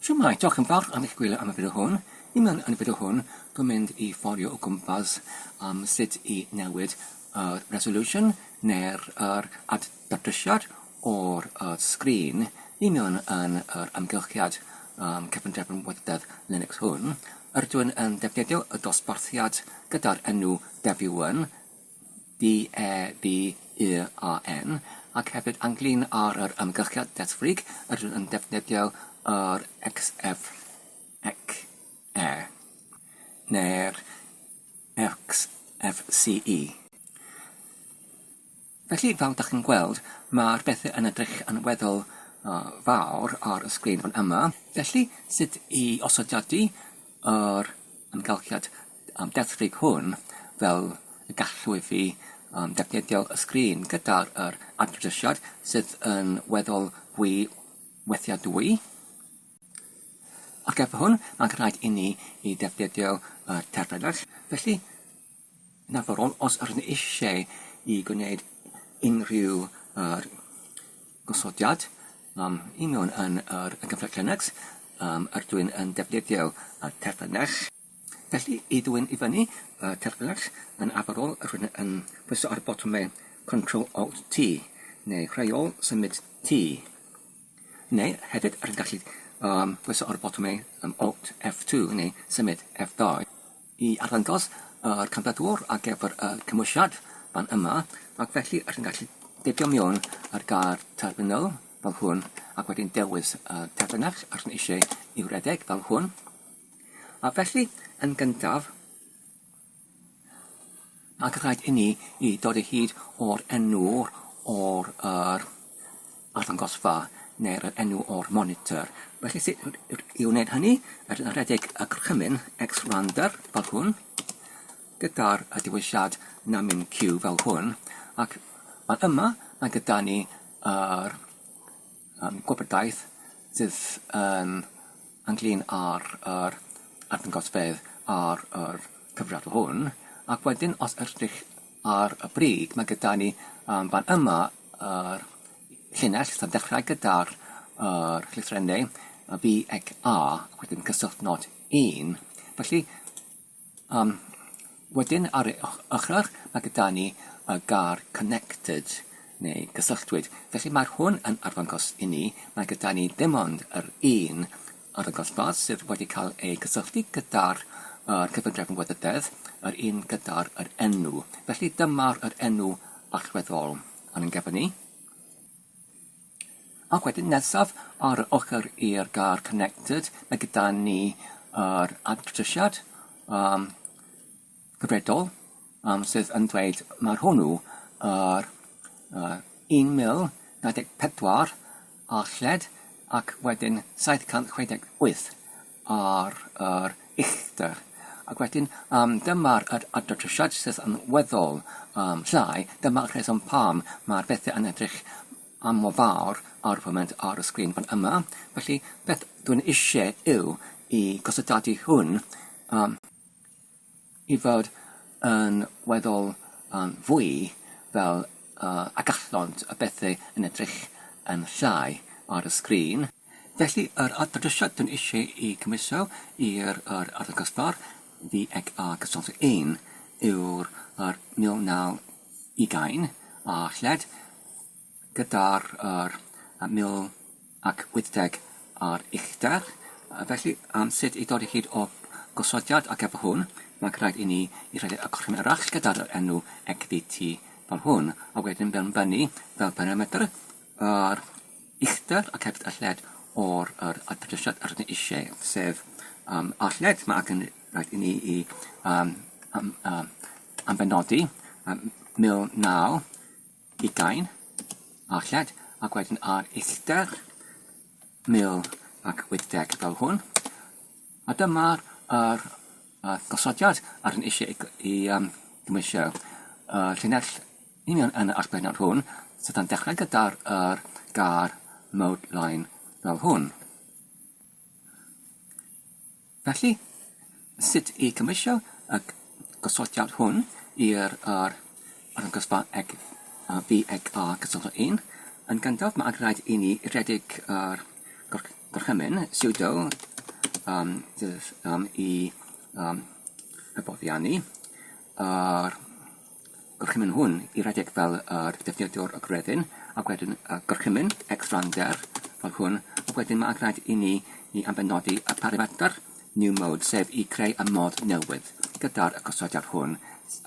Shwmae, diolch yn fawr am eich gwylio am y fideo hwn. I mewn yn y fideo hwn, dwi'n mynd i fforio o gwmpas am sut i newid yr resolution neu'r yr ad-datrysiad o'r y sgrin i mewn yn yr amgylchiad um, cyfundrefn wladedd Linux hwn. Rydw i'n defnyddio y dosbarthiad gyda'r enw Devuan D-E-V-U-A-N, ac hefyd ynglŷn â'r yr ymgyrchiad desfrig, rydym yn defnyddio yr XFXE neu'r XFCE. Felly, fel dach chi'n gweld, mae'r bethau yn edrych yn weddol fawr ar y sgrin fan yma. Felly, sut i osodiadu yr amgylchiad um, deddfig hwn fel y gallu fi um, defnyddio y sgrin gyda'r yr adroddiad sydd yn weddol fwy weithiadwy. Ac efo hwn, mae'n rhaid i ni i defnyddio y terfynell. Felly, Yn arferol, os ydyn ni eisiau i gwneud unrhyw yr gosodiad um, union yn yr gyfraith Linux, um, ydw i'n yn defnyddio y terfynell. Felly, i ddwyn i fyny y terfynell, yn arferol, rydw i'n yn pwyso ar y botymau Ctrl Alt T neu rheol symud T. Neu hefyd, rydyn gallu um, pwyso ar y botymau um, Alt F2 neu symud F2. i arddangos yr canfyddwr ar gyfer y cymhwysiad fan yma, ac felly rydyn gallu deipio mewn ar gair terfynol fel hwn, ac wedyn dewis y terfynell rydyn eisiau i'w redeg fel hwn. A felly, yn gyntaf, Ac rhaid inni i dod o hyd o'r enw o'r yr arddangosfa neu'r enw o'r monitor. Felly sut i wneud hynny? Rydyn yn rhedeg y gorchymyn xrandr fel hwn gyda'r y dewisiad namin Q fel hwn ac fan yma mae gyda ni yr um, gwybodaeth sydd yn ynglyn â'r yr arddangosfeydd ar yr cyfrifiadur hwn, ac wedyn os ydych ar y brig, mae gyda ni um, fan yma yr llinell sy'n dechrau gyda'r yr llythrennau B ac A, ac wedyn cysylltnod 1. Felly, Um, wedyn ar y ochr mae gyda ni y gair connected neu gysylltwyd. Felly mae'r hwn yn arddangos i ni, mae gyda ni dim ond yr un arddangosfa sydd wedi cael ei gysylltu gyda'r yr cyfundrefn gwleidyddiaeth, yr un gyda'r yr enw. Felly dyma'r yr enw allweddol yn ein gefn ni. Ac wedyn nesaf ar y ochr i'r gair connected mae gyda ni yr adresiad um, cyfredol um, sydd yn dweud mae'r hwnnw yr uh, 1094 a lled ac wedyn 768 ar yr uchder. Ac wedyn, um, dyma'r yr adroddiad sydd yn weddol um, llai, dyma'r rheswm pam mae'r bethau yn edrych am mor fawr ar y foment ar y sgrin fan yma. Felly, beth dwi'n eisiau yw i gosodadu hwn um, i fod yn weddol um, fwy fel uh, a gallont y bethau yn edrych yn llai ar y sgrin. Felly, yr adroddiad dwi'n eisiau i cymhwyso i'r yr arddangosfa VXA cysylltu 1 yw'r yr 1920 a lled gyda'r yr 1080 ar uchder. Felly, am sut i dod i hyd o gosodiad ar gyfer hwn, mae'n rhaid i ni i rhedeg y cwrcyn arall gyda'r enw XVT fel hwn, a wedyn mewnbynnu fel parametr yr uchder ac hefyd y lled o'r yr adroddiad yr ydyn eisiau, sef um, a'r lled mae angen rhaid i ni i um, um, um, ambenodi um, 1920 a'r lled ac wedyn ar uchder 1080 fel hwn. A dyma'r yr, y gosodiad ar yn eisiau i, i um, gymwysio y llinell union yn y arbenod hwn sydd yn dechrau gyda'r yr gair mode line fel hwn. Felly, sut i cymwysio y gosodiad hwn i'r yr arddangosfa eg a B eg A cysylltol 1? Yn gyntaf, mae rhaid i ni redeg yr gorchymyn sudo um, um, i um, hyfforddiannu yr gorchymyn hwn i redeg fel yr defnyddiwr y gredyn ac wedyn y gorchymyn extrander fel hwn ac wedyn mae rhaid i ni i ambenodi y parametr new mode sef i creu y mod newydd gyda'r gosodiad hwn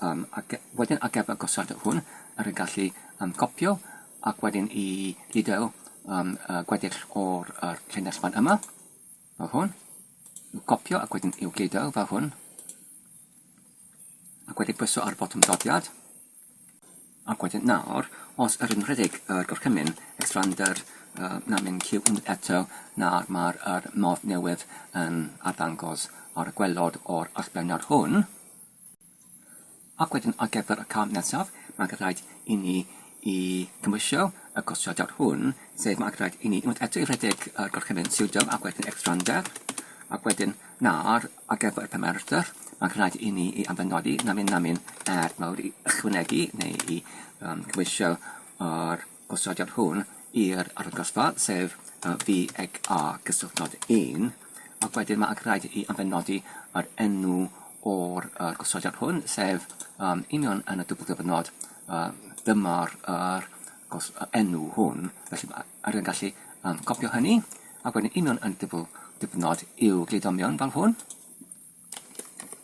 um, ac wedyn ar gyfer y gosodiad hwn yr yn gallu um, copio ac wedyn i gludo um, y gweddill o'r yr llinell fan yma fel hwn copio ac wedyn i'w gludo fel hwn ac wedyn pwyso ar botwm dodiad. Ac wedyn nawr, os yr yn rhedeg yr gorchymyn extrander uh, na mynd Q unwaith eto, nawr mae'r er modd newydd yn arddangos ar y gwelod o'r allbennod hwn. Ac wedyn ar gyfer y cam nesaf, mae'n rhaid i ni i cymhwysio y gosodiad hwn, sef mae'n rhaid i ni unwaith eto i rhedeg yr gorchymyn sudo ac wedyn extrander, ac wedyn nawr Ar gyfer y parametr, mae'n rhaid i ni i ambenodi namyn namyn er mawr i ychwanegu neu i um, cymhwysio yr gosodiad hwn i'r arddangosfa, sef uh, V eg A gysylltnod 1, ac wedyn mae'n rhaid i ambenodi yr enw o'r uh, gosodiad hwn, sef um, union yn y dwbl gyfnod, uh, dyma'r er, gos, uh, enw hwn, felly Ar yn gallu um, copio hynny, ac wedyn union yn dybl dibnod i'w gludo mewn fel hwn,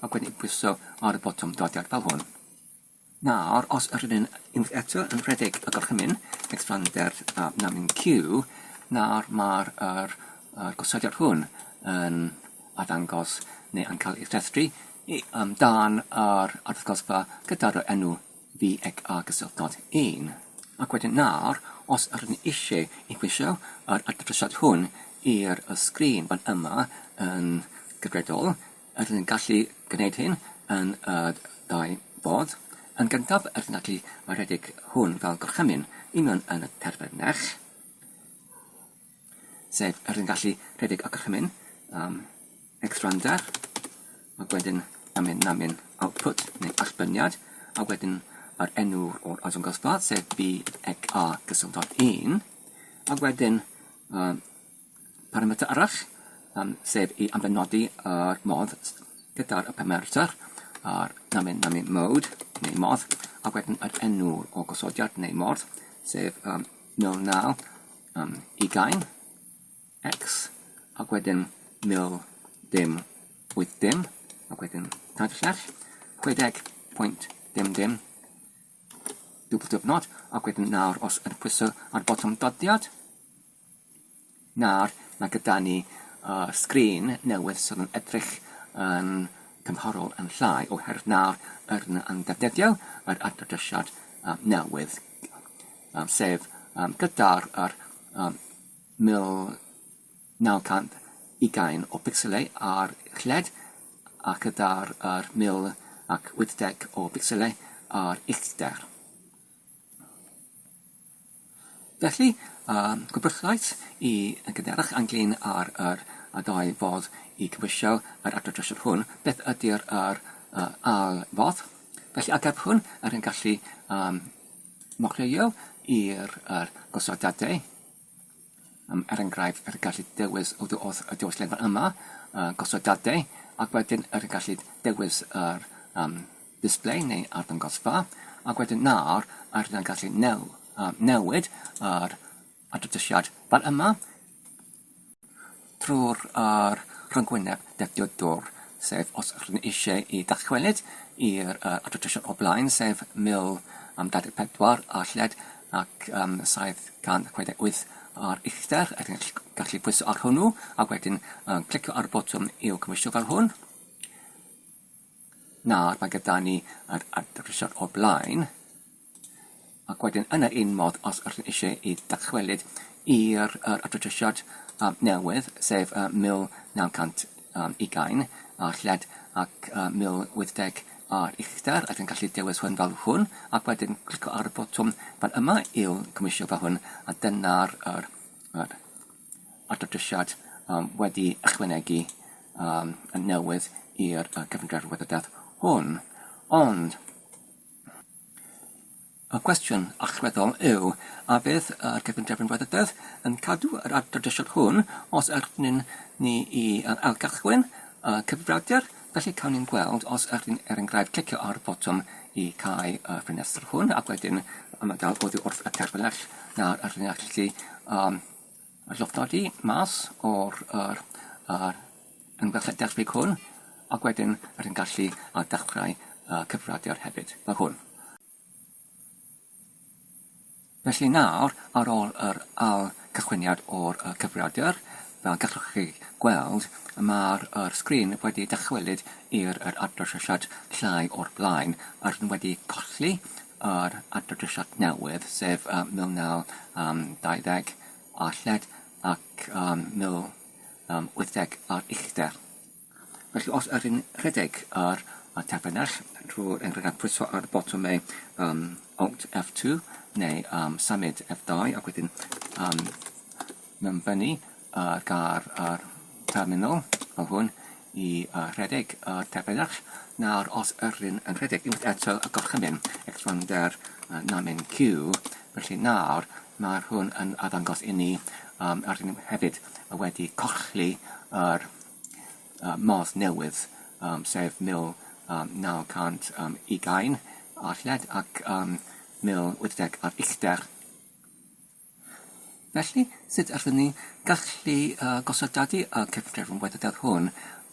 ac wedyn pwyso ar y botwm dodiad fel hwn. Nawr, os yr ydyn unwaith eto yn rhedeg y gorchymyn expander uh, namyn Q, nawr mae'r er, er gosodiad hwn yn arddangos neu yn cael ei rhestru i, um, dan yr arddangosfa gyda'r enw V ag A gysylltnod 1. Ac wedyn nawr, os ydyn ni eisiau i gwisio yr ardyfrisiad hwn i'r y sgrin fan yma yn gyfredol, ydyn ni'n gallu gwneud hyn yn y ddau fodd. Yn gyntaf, ydyn ni'n gallu rhedeg hwn fel gorchymyn union yn y terfynell, sef ydyn ni'n gallu rhedeg y gorchymyn um, extrander, ac wedyn namyn namyn output neu allbyniad, a wedyn yr enw o'r arddangosfa, sef B ec A gysylltod 1, ac wedyn um, parametr arall, um, sef i ambenodi yr modd gyda'r parametr a'r namyn namyn mode neu modd, ac wedyn yr enw o gosodiad neu modd, sef um, 19 um, ugain. X ac wedyn 1000 dim 8 dim ac wedyn tair llall 60 pwynt dim dim dwbl diwrnod ac wedyn nawr os yn pwyso ar botwm dodiad nawr mae gyda ni uh, sgrin newydd sydd yn edrych yn cymharol yn llai oherwydd nawr yr yn defnyddio yr adroddiad uh, newydd um, sef um, gyda'r yr, um, 1920 o bicselau ar lled a gyda'r yr 1080 o bicselau ar uchder. Felly, um, gwybodlaeth i yn gynharach ynglyn â'r yr y ddau fodd i cymhwysio yr adroddiad hwn, beth ydy'r yr uh, ail fodd? Felly, ar gyfer hwn, yr yn gallu um, mochreio i'r yr gosodiadau Um, er enghraifft, yr gallu dewis oddi wrth y dewislenfa yma, uh, gosodiadau, ac wedyn yr gallu dewis yr um, display neu arddangosfa, ac wedyn nawr yr yn gallu new, uh, newid yr adroddiad fel yma trwy'r yr rhyngwyneb defnyddwr, sef os rydyn ni eisiau i ddychwelyd i'r uh, adroddiad o'r blaen, sef 1024 a lled ac um, 768 ar uchder, a chi'n gallu pwyso ar hwnnw, a wedyn um, clicio ar y botwm i'w cymhwyso fel hwn. Nawr mae gyda ni yr adroddiad o'r blaen, Ac wedyn yn yr un modd os ydych chi eisiau i dychwelyd i'r yr arddodiad um, newydd, sef uh, 1920 a'r lled ac uh, 1080 a'r uchder, a chi'n gallu dewis hwn fel hwn, ac wedyn clicio ar y botwm fan yma i'w cymwysio fel hwn, a dyna'r yr, yr arddodiad um, wedi ychwanegu um, yn newydd i'r uh, cyfnod wybodaeth hwn. Ond, Y cwestiwn allweddol yw, a fydd yr cyfundrefn wleidydd yn cadw yr arddodiad hwn os ydyn ni i ailgychwyn y cyfrifiadur? Felly cawn ni'n gweld os ydyn er enghraifft clicio ar y botwm i cau y ffenestr hwn ac wedyn ymadael oddi wrth y terfynell nawr ydyn ni'n gallu um, llofnodi mas o'r yr, yr ymgyrch derbig hwn ac wedyn rydyn gallu a dechrau y cyfrifiadur hefyd fel hwn. Felly nawr, ar ôl yr ail cychwyniad o'r cyfrifiadur, fel gallwch chi gweld, mae'r yr sgrin wedi dychwelyd i'r yr arddangosiad llai o'r blaen, a rydym wedi colli yr arddangosiad newydd, sef 1920 a lled ac 1080 ar uchder. Felly os ydyn rhedeg yr y terfynell drwy'r enghraifft pwyso ar y botwm neu um, Alt F2 neu um, symud F2 ac wedyn um, mewnbynnu yr gair yr terminal fel hwn i uh, rhedeg y terfynell. Nawr os ydyn yn rhedeg unwaith eto y gorchymyn expander uh, namin Q, felly nawr mae'r hwn yn arddangos i ni um, a rydyn hefyd wedi colli yr modd newydd, sef 1920 ar lled ac 1080 ar uchder. Felly, sut allwn ni gallu gosodadu y cyfrifon wleidyddol hwn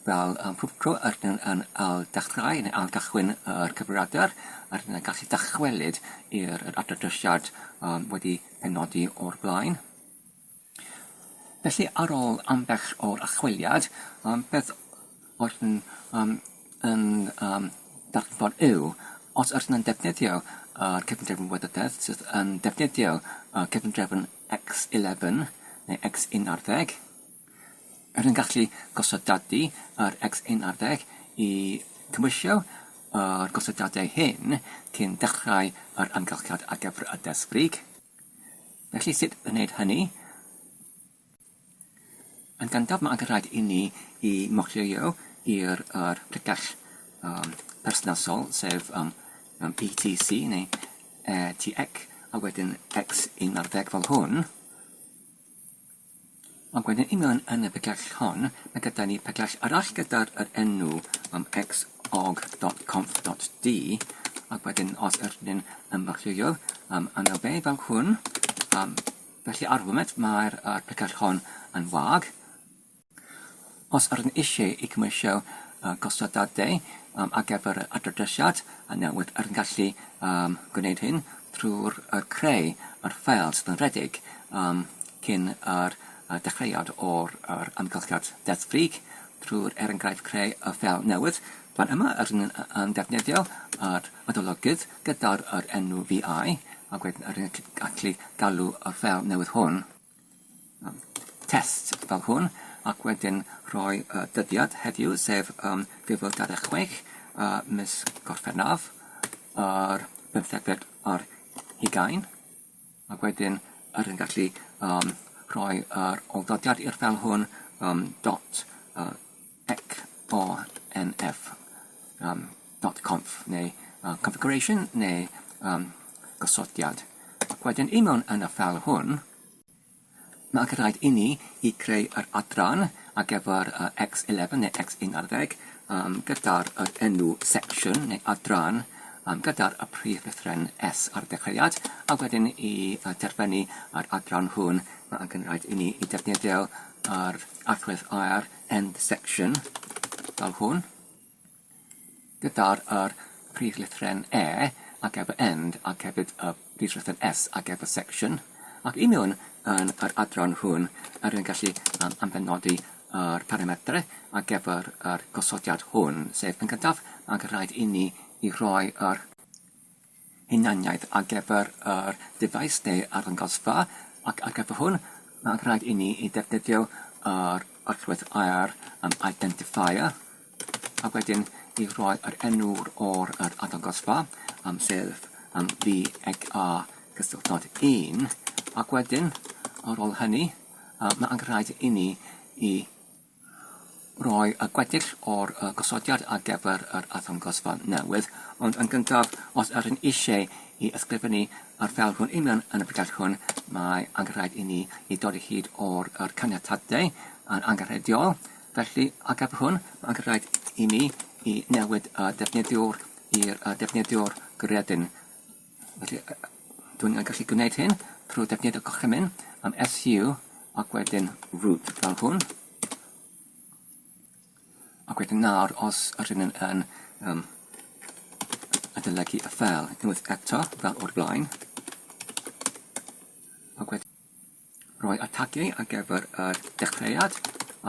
fel pob tro rydyn yn ailddechrau neu ailgychwyn yr cyfrifiadur, rydyn yn gallu dychwelyd i'r arddodiad wedi penodi o'r blaen? Felly ar ôl ambell o'r archwiliad, yym beth oedd yn yym yn yym darganfod yw, os ydyn nhw'n defnyddio yr cyfundrefn wleidyddiaeth sydd yn defnyddio y cyfundrefn X11 neu X11, rydyn yn gallu gosodadu yr X11 i cymhwysio yr gosodiadau hyn cyn dechrau yr amgylchiad ar gyfer y desg brig. Felly sut i wneud hynny? Yn gyntaf mae angen rhaid i ni i mochio i'r yr pregell um, perthnasol, sef um, um, ETC neu ETC, a wedyn X11 fel hwn. Ond wedyn i mewn yn y pregell hon, mae gyda ni pregell arall gyda'r yr enw um, xorg.conf.d ac wedyn os ydyn ni'n ymchwilio um, yno fe fel hwn, um, felly ar y foment mae'r uh, pregell hon yn wag. Os ydyn eisiau i cymwysio gosodadau ar gyfer y arddodiad newydd, ydyn gallu gwneud hyn trwy'r creu yr ffeil sydd yn rhedeg cyn yr dechreuad o'r amgylchiad deddfwriaeth trwy'r er enghraifft creu y ffeil newydd. Fan yma ydyn yn defnyddio yr adolygydd gyda'r enw VI ac wedyn ydyn gallu galw y ffeil newydd hwn. test fel hwn ac wedyn rhoi y dyddiad heddiw sef um, 2026 uh, mis Gorffennaf yr bymthegfed ar hugain ac wedyn yr yn gallu um, rhoi yr oldodiad i'r ffel hwn um, dot uh, xonf um, dot conf neu uh, configuration neu um, gosodiad. Ac wedyn i mewn yn y ffel hwn, mae rhaid i ni i creu yr adran ar gyfer uh, X11 neu X11 um, gyda'r yr enw section neu adran um, gyda'r y prif lythryn S ar y dechreuad a wedyn i uh, terfynu yr adran hwn mae angen rhaid i ni i defnyddio yr archwedd air end section fel hwn gyda'r yr prif lythryn E ac efo end ac hefyd y prif lythryn S ac efo section ac i mewn yn yr adran hwn yr yn gallu um, ambenodi yr parametrau ar gyfer yr gosodiad hwn sef yn gyntaf mae'n rhaid i ni i rhoi yr hunaniaeth ar gyfer yr ddyfais neu arddangosfa ac ar gyfer hwn mae'n rhaid i ni i ddefnyddio yr archwedd air um, identifier ac wedyn i roi yr enw o'r yr arddangosfa um, sef um, VXA cysylltnod 1 ac wedyn ar ôl hynny uh, mae'n rhaid i ni i roi y gweddill o'r gosodiad ar gyfer yr arddangosfa newydd, ond yn gyntaf, os ydyn eisiau i ysgrifennu yr ffeil hwn union yn y pregeth hwn, mae angenrhaid i ni i dod o hyd o'r yr caniatadau yn angenrheidiol. Felly, ar gyfer hwn, mae angenrhaid i ni i newid y defnyddiwr i'r defnyddiwr gredyn. Felly, dwi'n gallu gwneud hyn trwy defnyddio gorchymyn am su ac wedyn root fel hwn. Ac wedyn nawr, os ydyn yn, yn um, adolygu y ffeil unwaith eto, fel o'r blaen, ac wedyn Rhoi y tagiau ar gyfer y dechreuad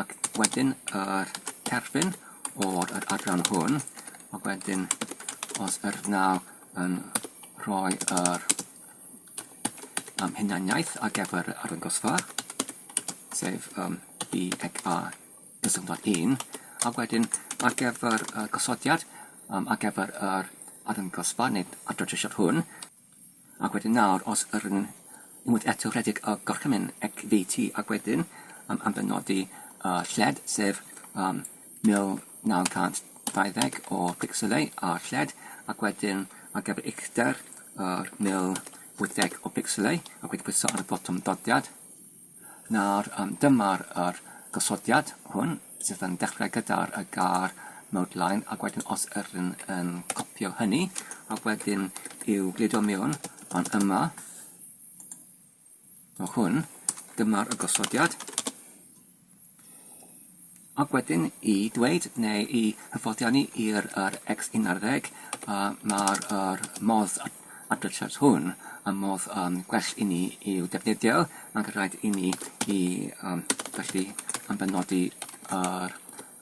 ac wedyn yr terfyn o'r yr adran hwn ac wedyn os yr naw yn rhoi yr um, hunaniaeth ar gyfer yr arddangosfa, sef um, B ac A gysylltad 1, ac wedyn ar gyfer y gosodiad um, ar gyfer yr arddangosfa neu adroddiad hwn, Ac wedyn nawr, os yr yn unwaith eto rhedeg y gorchymyn XVT ac wedyn um, am benodi y lled, sef um, 1920 o picselau ar lled, ac wedyn ar gyfer uchder yr 1080 o picselau, ac wedi pwyso ar y botwm dodiad. Nawr, yym, dyma'r yr gosodiad hwn sydd yn dechrau gyda'r y gair mode line ac wedyn os yr yn yn copio hynny ac wedyn i'w gludo mewn fan yma o hwn, dyma'r y gosodiad. Ac wedyn i dweud neu i hyfforddiannu i'r yr X11 yy ma'r yr modd adroddiad hwn yn modd yym gwell i ni i'w defnyddio ac rhaid i ni i yym felly yn benodi yr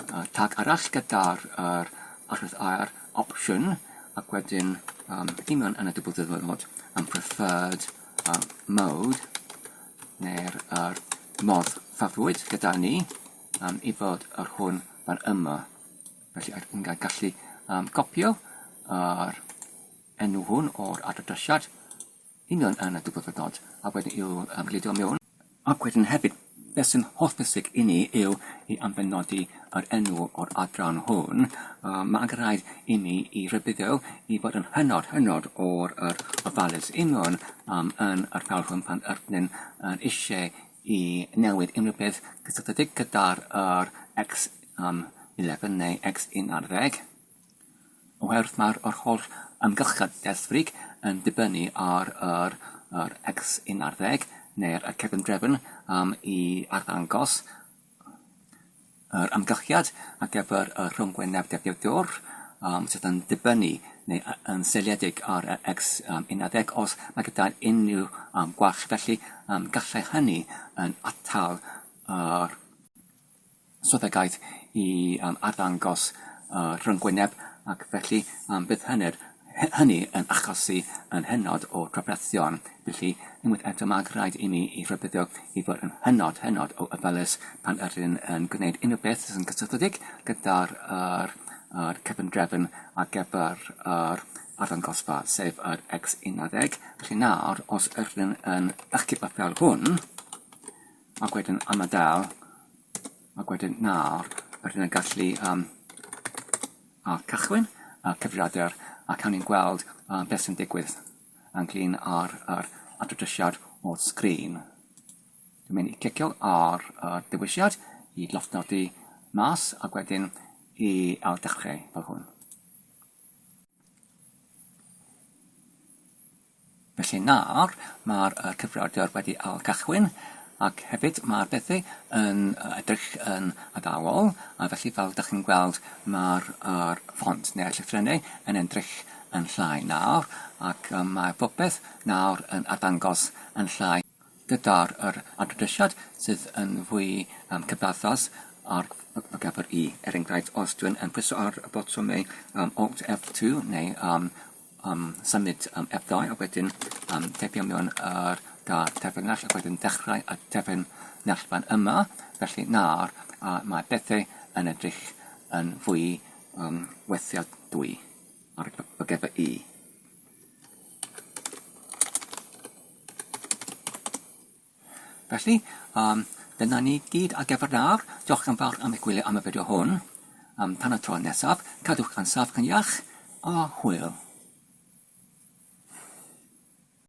y tag arall gyda'r yr arwydd air option ac wedyn yym union yn y dwbl ddiwrnod yn preferred yy mode neu'r yr modd ffafrwyd gyda ni um, i fod yr hwn fan yma. Felly yn gallu um, copio yr enw hwn o'r adroddiad union yn y dwbl a wedyn i'w um, gludo mewn. Ac wedyn hefyd, beth sy'n hollbwysig i ni yw i ambenodi yr enw o'r adran hwn. Uh, mae angen rhaid i ni i rybuddio i fod yn hynod, hynod o'r yr ofalus union um, yn yr ffeil hwn pan ydyn yn eisiau i newid unrhyw beth gysylltiedig gyda'r yr X um, 11 neu X11. Oherwydd mae'r yr holl ymgyrchedd deddfwriaeth yn dibynnu ar yr yr X 11 neu'r y cyfundrefn um, i arddangos yr amgylchiad ar gyfer y rhyngwyneb defnyddiwr um, sydd yn dibynnu neu yn seiliedig ar y X um, 11 os mae gyda unrhyw um, gwall felly um, gallai hynny yn atal yr swyddogaeth i um, arddangos y rhyngwyneb ac felly um, bydd hynny'r, hynny yn achosi yn hynod o drafferthion. Felly, unwaith eto mae rhaid i mi i rhybuddio i fod yn hynod, hynod o ofalus pan ydyn yn gwneud unrhyw beth sydd yn gysylltiedig gyda'r yr, yr cyfundrefn ar gyfer yr arddangosfa, sef yr X11. Felly nawr, os ydyn yn achub y ffeil hwn, Ac wedyn am y dal, ac wedyn nawr rydyn ni'n gallu um, a cychwyn y cyfrifiadur a cawn ni'n gweld uh, beth sy'n digwydd ynglyn â'r yr adroddiad o'r sgrin. Dwi'n mynd i clicio ar y dewisiad i lofnodi mas ac wedyn i ailddechrau fel hwn. Felly nawr mae'r cyfrifiadur wedi ailgychwyn ac hefyd mae'r bethau yn edrych yn addawol a felly fel dych chi'n gweld mae'r yr ffont neu'r llythrennau yn edrych yn llai nawr ac mae popeth nawr yn arddangos yn llai gyda'r yr adroddiad sydd yn fwy um, cyfaddas ar gyfer i. Er enghraifft, os dwi'n yn pwyso ar y botwm neu um, Alt F2 neu um, um, symud um, F2 ac wedyn um, teipio mewn yr gair terfynell ac wedyn dechrau y terfynell fan yma. Felly nawr uh, mae bethau yn edrych yn fwy um, weithiadwy ar gyfer i. Felly, um, Dyna ni gyd ar gyfer nawr. Diolch yn fawr am eich gwylio am y fideo hwn. Am tan y tro nesaf, cadwch yn saff yn iach, a hwyl.